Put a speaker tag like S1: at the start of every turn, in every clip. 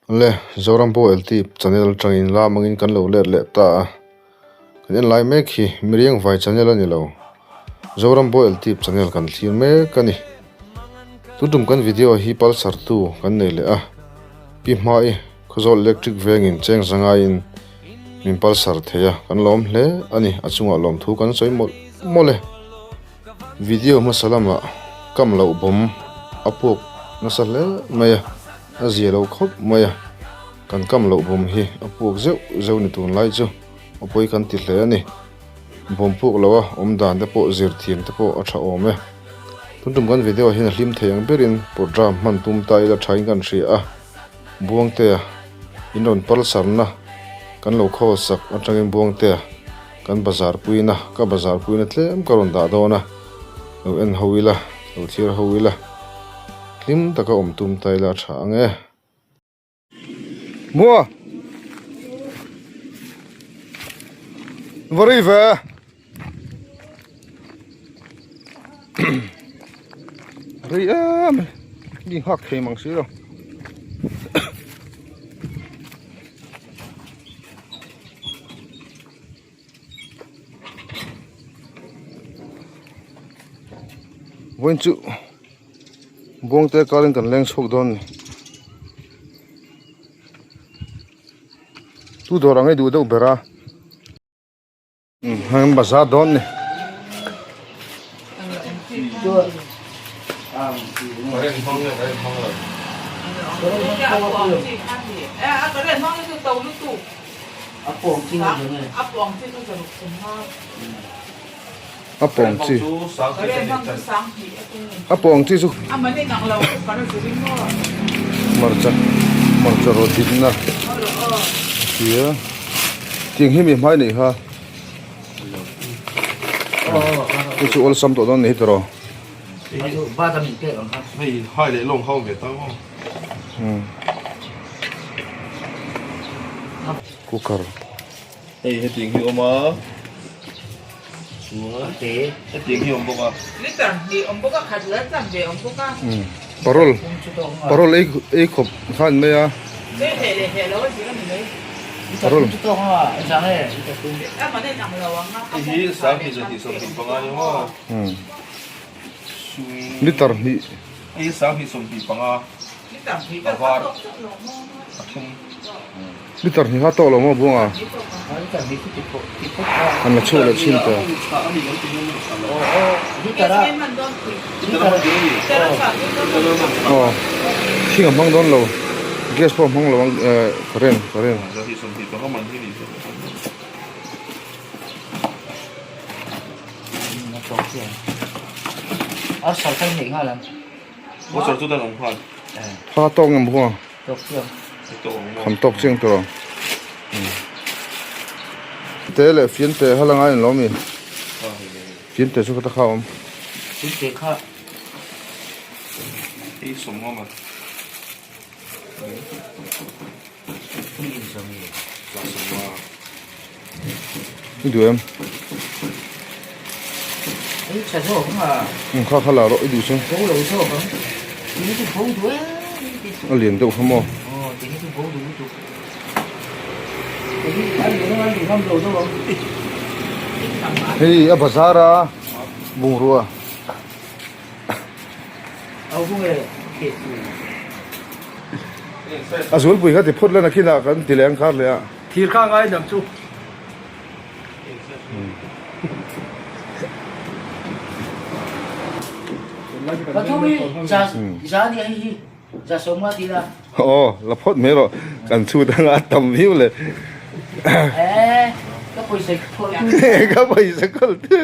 S1: Le Zoram Bo LT channel atangin lam angin kan lo let leh ta a, kan en lai mek hi Miriang Vai channel a ni lo, Zoram Bo LT channel kan thlir mek a ni. Tun tum kan video hi palsar tu kan nei leh a, Pi Hmai Khawzawl Electric vengin cheng zangaiin min palsar thei a, kan lawm hle a ni, a chungah lawmthu kan sawi mawlh mawlh e. Video hmasa lamah kam loh bawm a puak nasa hle mai a, a zia lo khawp mai a, kan kam loh bawm hi a puak zeuh zeuh ni tunlai chu a pawi kan ti hle a ni. Bawm puak lo a awm dan te pawh zir thiam te pawh a tha awm e. Tun tum kan video hian a hlim thei ang berin program hman tum ta ila thain kan hria a, Buangtea in rawn palsarna kan lo khawl sak atangin Buangtea Kan bazar puina, ka bazar puina tlem ka rawn dah dawn a, lo en ho ila, lo thlir ho ila, hlim taka awm tum ta ila a tha ang e. Mua! Va rei ve! Rei em e, mi nghak thei mang si lo. Vawiin chu Buangte karin kan leng chhuak dawn a ni. Tu dawr ang ei duh deuh ber a. Heng bazar dawn a ni. A pawng chi a pawng chi chu hmarcha hmarcha rawt dikna tia tiang hi mi hmai neih kha hei chu awlsam tawh dawn a ni hi tawh cooker
S2: hei hetiang hi awm a chuan hetiang hi awm bawk a
S3: liter hnih awm bawk a khat la cham ve awm bawk a
S1: parol parol ei ei khawp khan mai a
S3: hei heh leh heh lo a zir a ni mai
S1: parol
S2: hei hi 20 25 a ni maw
S1: liter hnih
S2: hei hi 20 25 a var a thum.
S1: Liter hnih kha tawk lo maw buanga? An la chhuah leh thin ta. Aw thing a hmang dawn lo gas pawh a hmang lo ang eh current current. Kha tawk ngam buanga. Kham tawk chiang tur ang. Te leh fian te hala ngai an lo mi. Fian te chu ka ta kha awm.
S4: Fian te kha.
S2: Ei som ngam a.
S1: I duh em? Kha kha la rawh i duh chu. A lian deuh kha maw? Hei a bazar a bungrua. A zulpui kha ti phut leh nakinah kan ti leh ang kar leh a.
S4: Thir kha ngai dang chu.
S1: Aw la phawt mai rawh kan chhut anga a tam viau le. Ka pawisa kawl tu.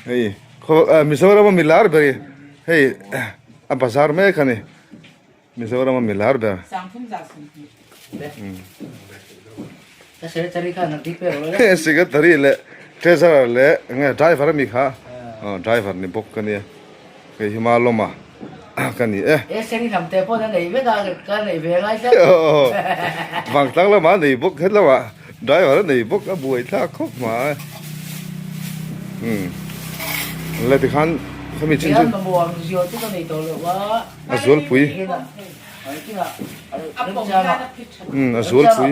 S1: Hei Mizoram a milar ber hi hei a bazar mek a ni Mizoram a milar ber. Secretary leh treasurer leh enge driver ami kha aw driver ni bawk ka nia hei hi Malawma ka ni e. Vangtlang lamah a nei bawk hetlama driver a nei bawk a buai thlak khawp mai umm le tikhan khami chin chu a zualpui. Um a zual pui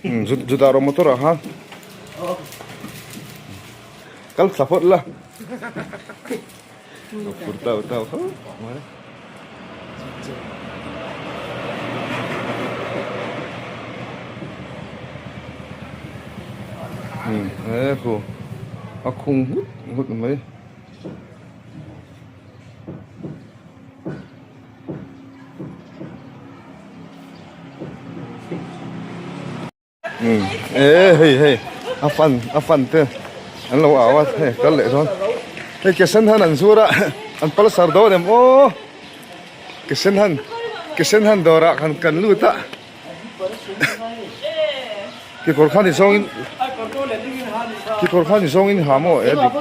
S1: um zu zu dah rawh motor ah khan kal thla phawt la a phur tau tau khawp mai. Um he khu a khung nghut nghut mai. E hei hei a fan a fan te an lo au a hei kal leh dawn hei ke sen han an zur a an pulsar dawn em aw ke sen han ke sen han dawrah khan kan lut a. Kekawr kha ni zawngin kekawr kha ni zawngin ha maw e dik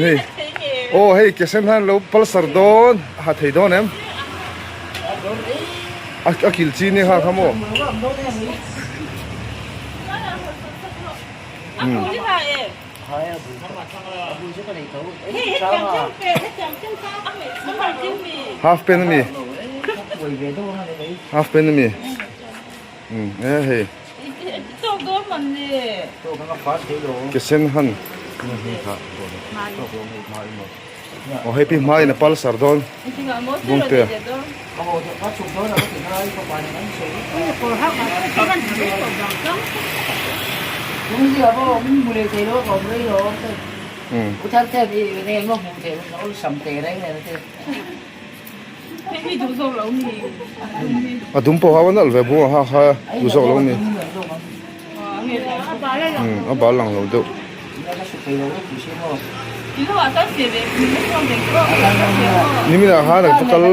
S1: hei aw hei ke sen hian lo pulsar dawn a ha thei dawn em a kil chi ni kha kha maw Half pant ami Half pant ami um e hei ke sen han aw hei pi hma in a pulsar dawn bungte. A dum pawh a nalh ve bung a ha kha duh zawk lo ni a bal lang lo deuh. Niminah khan an va kal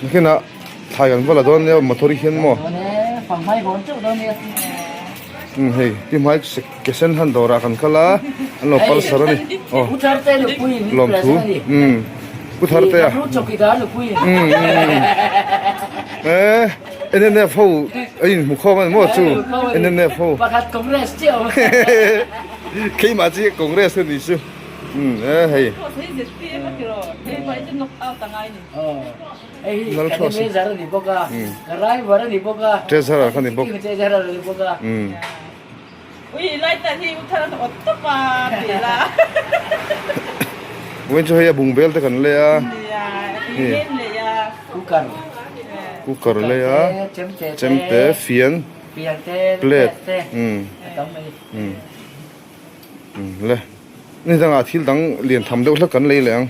S1: nakinah thlai kan va la dawn nia motor hian maw umm hei ti hmai ke sen han dawrah kan kal a an lo pulsar a ni aw lawmthu umm pu tharte a umm e. NNF ho a inhmu khawm a ni maw chu NNF ho keimah chi Congress a ni chu umm e hei Treasurer kha ni bawk umm Vawiin chu hei a bungbel te kan lei a cooker lei a chemte fian plate umm umm le ni dangah thil dang lian tham deuh hlek kan lei leh ang.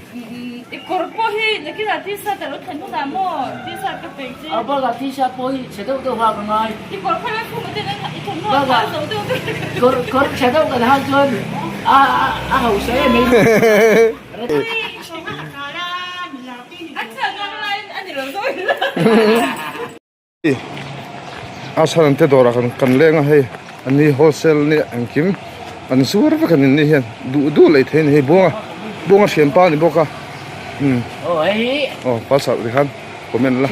S1: A chhan an te dawrah kan kan leng a hei an ni wholesale nia engkim an zuar vek a ni ni hian duh duh lei thei a ni hei buanga buanga thianpa a ni bawk a umm aw pulsar ti khan comment la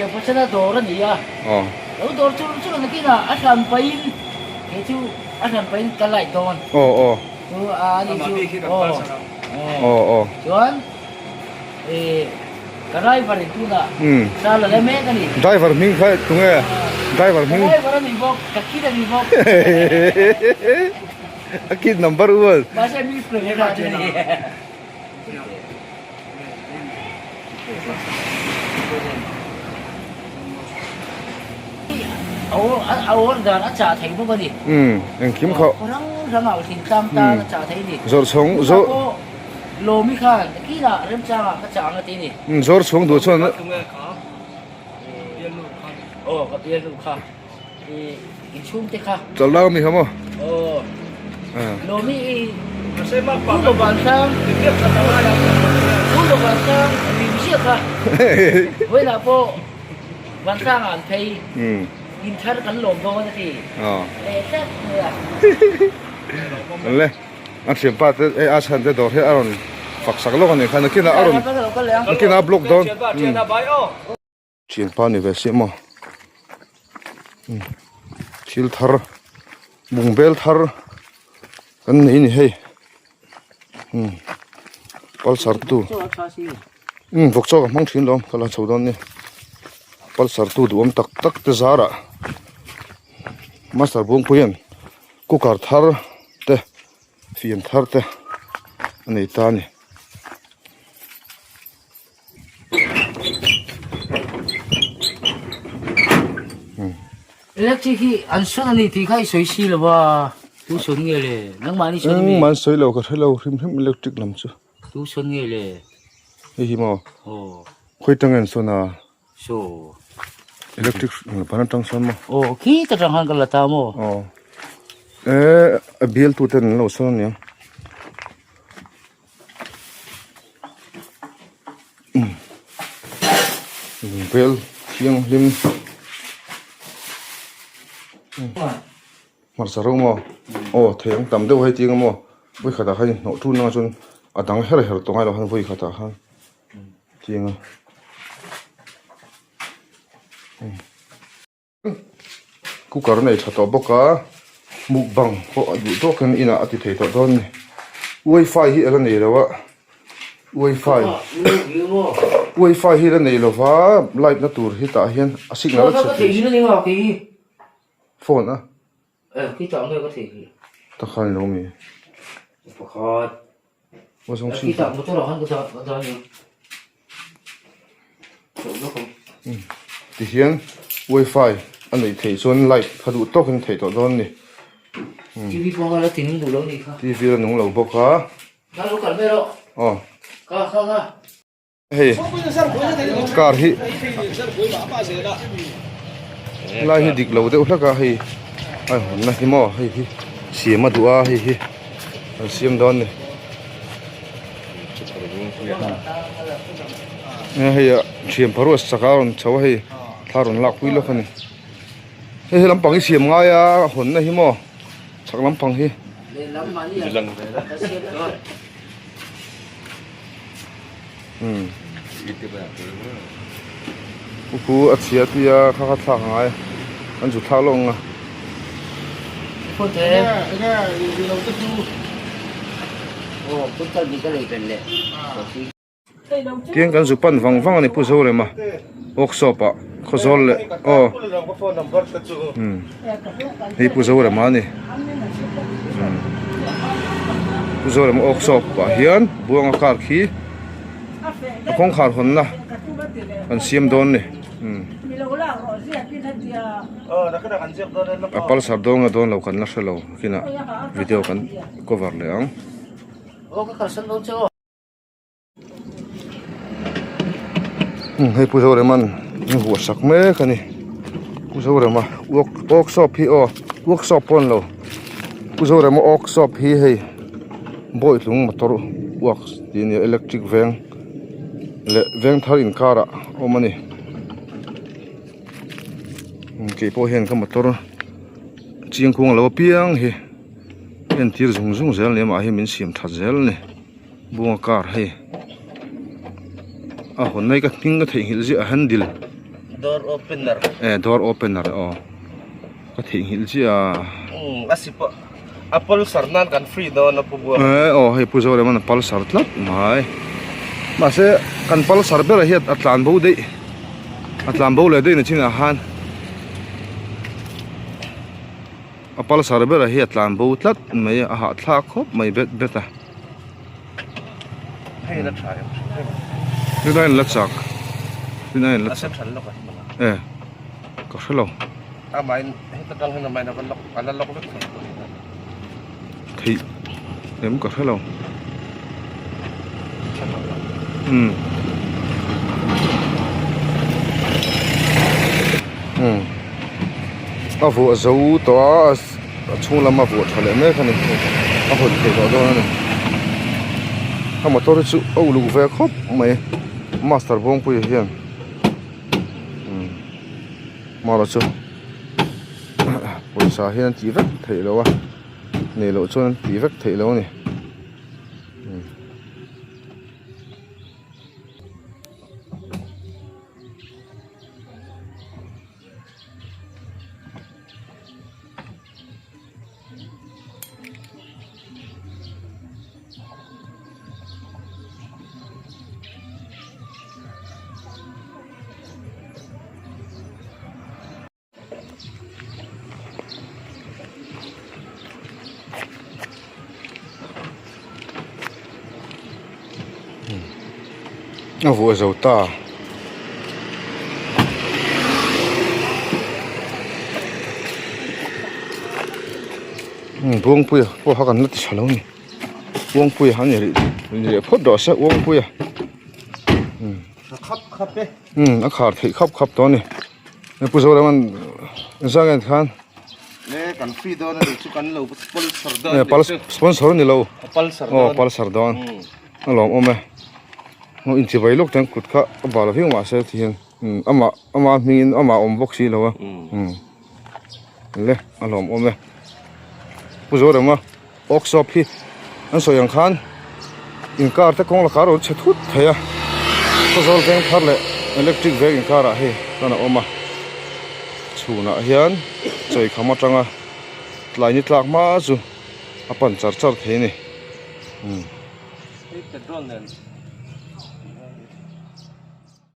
S1: aw aw aw aw aw.
S4: Ka driver in tunah car la le mek a ni.
S1: Driver hming kha tunge? Driver hming.
S4: Ka driver a ni bawk, ka kid a ni bawk.
S1: A kid number one.
S4: Mahse mi play kha chu a ni. A awr dan a chah thei bawk a ni.
S1: Umm engkim kha.
S4: Rang rang ah thin tlang tan a chah thei a ni.
S1: Zawrh chhawng zawrh.
S4: Lawmi khan kinah remchangah ka chang a ti ni.
S1: Zawr chhung duh chuan.
S4: Aw ka bialnu kha i inchhungte kha.
S1: Chawlh mi kha maw?
S4: Aw Lawmi i Pu Lovansang Pu Lovansang rim ziah kha vawiinah pawh Vansangah an phei inthar kan lawm dawn a ti leh tlat mai a.
S1: Le. A thianpa te hei a chhan te dawr hi a rawn fak sak lawk a nih kha nakinah a rawn nakinah a block dawn thianpa ni ve si maw thil thar bungbel thar kan nei a ni hei pulsar tu. Umm vawk chaw ka hmang thin lawm ka la chho dawn nia pulsar tu duhawm tak tak te zarah master Buangpuia'n cooker thar te fian thar te a nei ta a ni.
S4: Electric hi an sawn a ni tih kha i sawi si lo va tu sawn nge le nangmahni sawn a mi?
S1: Engmah an sawi lo ka hre lo hrim hrim electric lam chu.
S4: Tu sawn nge le?
S1: Hei hi maw?
S4: Aw.
S1: Khawi tang nge an sawn a?
S4: Saw.
S1: Electric ban atang sawn maw?
S4: Aw khi ta tang khan ka la ta maw?
S1: Aw. Eh a bial tu ten an lo sawn aniang. Bel thianghlim. Hmarcha ro maw aw thei ang tam deuh hei tiang maw vawi khatah khan inhnawh tun anga chuan a dang her her tawh ngai lo khan vawi khatah khan tiang a cooker a nei tha tawh bawk a mukbang pawh a duh tawkin inah a ti thei tawh dawn a ni wifi hi a la nei lo a wifi wifi hi a la nei lo va light na tur hi tah hian a signal a chhe thei. Phone a.
S4: Eh khi tah nge ka thei hi.
S1: Ta khan lo mi.
S4: Pakhat.
S1: Wa zawng
S4: chin. Khi tah motor ah khan ka dah ka dah ni.
S1: Ti hian wifi a neih theih chuan light kha duh tawkin theih tawh dawn ni.
S4: TV pawh kha la ti nung duh lo ni kha.
S1: TV la nung lo bawk a.
S4: Ka lo kal mai rawh.
S1: Aw.
S4: Ka ka ka.
S1: Hei car hi helai hi dik lo deuh hlek a hei a hawnna hi maw hei hi siam a duh a hei hi an siam dawn a ni hei a thian pharuah sak a rawn chho a hei thla rawn lak pui lawk a ni hei he lampang hi siam ngai a hawnna hi maw chhak lampang hi. Khu a chhia tia kha kha thlak angai an zu thlak lawk ang a. Tiang kan zu pan vang vang a ni Pu Zorema workshop ah Khawzawl leh aw hei Pu Zorema a ni. Pu Zorema workshop ah hian Buanga car khi a kawngkhar hawnna an siam dawn a ni. A pulsar dawn nge dawn lo kan la hre lo kinah video kan cover leh ang. Hei Pu Zorema'n a huah sak mek a ni Pu Zorema work workshop hi aw workshop pawh a ni lo Pu Zorema workshop hi hei Bawitlung motor works tih a ni a electric veng leh veng thar inkarah a awm a ni keipawh hian ka motor chiangkuang lo apiang hi entir zung zung zel a ni amah hi min siam that zel a ni. Bunga car hei a hawn mai ka hming ka theihnghilh ziah a handle
S5: door opener
S1: eh door opener aw ka theihnghilh ziah a
S5: um a si pawh a pulsar nan kan free dawn a pu buang
S1: eh aw hei pu Zorema'n a pulsar tlat mai mahse kan pulsar berah hian a tlan bo daih a tlan bo leh daih na chinah khan A pulsar berah hi a tlan bo tlat mai a, a hahthlak khawp mai bet bet a.
S5: Hei la tha em hrim.
S1: Tunah in la chak. Tunah in la chak. E ka hre lo.
S5: Amahin heta tang hian amahin a va lock a la lock vek thei.
S1: Theih em ka hre lo. Umm. Umm. A vuah zo tawh a a chhung lam a vuah tha leh mek a ni a hawn theih tawh dawn a ni a motor hi chu a uluk ve khawp mai master Buangpuia hian umm marawh chu pawisa hian an tih vek theih loh a nei loh chuan an tih vek theih loh a ni. A vuah zo ta. Buangpuia pawh kha kan la ti tha lo a ni Buangpuia a ni rih ni leh phawt rawh se Buangpuia a khar theih khap khap tawh a ni. Pu Zoraman zang en khan
S5: Le kan free dawn ani chu kan lo sponsor dawn
S1: eh pal sponsor ani lo
S5: pulsar
S1: dawn oh pulsar dawn a lawm awm e hmu in chibai lawk ten kut kha a bal viau mahse ti hian amah ama hmingin amah awm bawk si lo a le a lawm awm e Pu Zorama workshop hi an sawi ang khan inkar te kawng lakah a rawn chhe thut thei a khawzawl veng thar leh electric veng inkar ah hei chuan a awm a chhunah hian chawikham atanga tlai ni tlak hma chu a pan char char thei a ni.
S5: Hei petrol nen.